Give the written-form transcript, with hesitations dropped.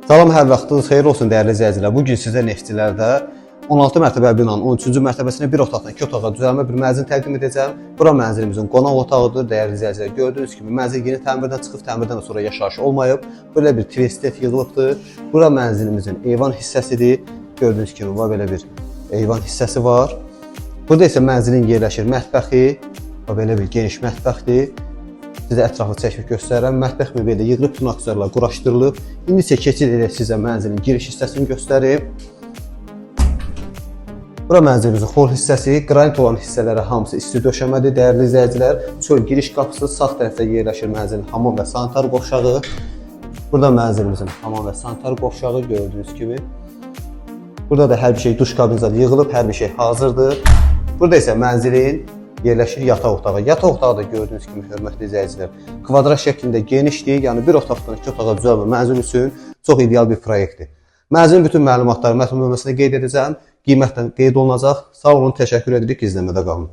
Salam, hər vaxtınız xeyir olsun dəyərli izləyicilər. Bu gün sizə Neftçilərdə 16 mərtəbəli binanın 13-cü mərtəbəsində bir otaqdan iki otağa düzəlmə bir mənzil təqdim edəcəm. Bura mənzilimizin qonaq otağıdır dəyərli izləyicilər. Gördüyünüz kimi mənzil yeni təmirdən çıxıb, təmirdən də sonra yaşayış olmayıb. Belə bir twisted yığılıbdır. Bura mənzilimizin eyvan hissəsidir. Gördüyünüz kimi var belə bir eyvan hissəsi var. Burada isə mənzilin yerləşir mətbəxi. Bax belə bir geniş mətbəxdir. Sizə ətraflı çəkib göstərirəm. Mətbəx mebeli yığılıb, bütün aksesuarlar quraşdırılıb. İndi isə keçid edək sizə mənzilin giriş hissəsini göstərim. Bura mənzilimizin xol hissəsi, qranit olan hissələrə hamısı isti döşəmədir dəyərli izləyicilər. Çöl giriş qapısı sağ tərəfdə yerləşir mənzilin hamam və sanitar qovşağı. Burada mənzilimizin hamam və sanitar qovşağı gördüyünüz kimi. Burada da hər bir şey duş kabinində yığılıb, hər bir şey hazırdır. Burada isə mənzilin yerləşir yataq otağı. Yataq otağı da gördüyünüz kimi hörmətli izləyicilər, kvadrat şəklində genişdir. Yəni bir otaqdan iki otağa düzəlmə mənzil üçün çox ideal bir proyektdir. Mənzilin bütün məlumatları mətn bölməsində qeyd edəcəm. Qiymət də qeyd olunacaq. Sağ olun, təşəkkür edirik, izləmədə qalın.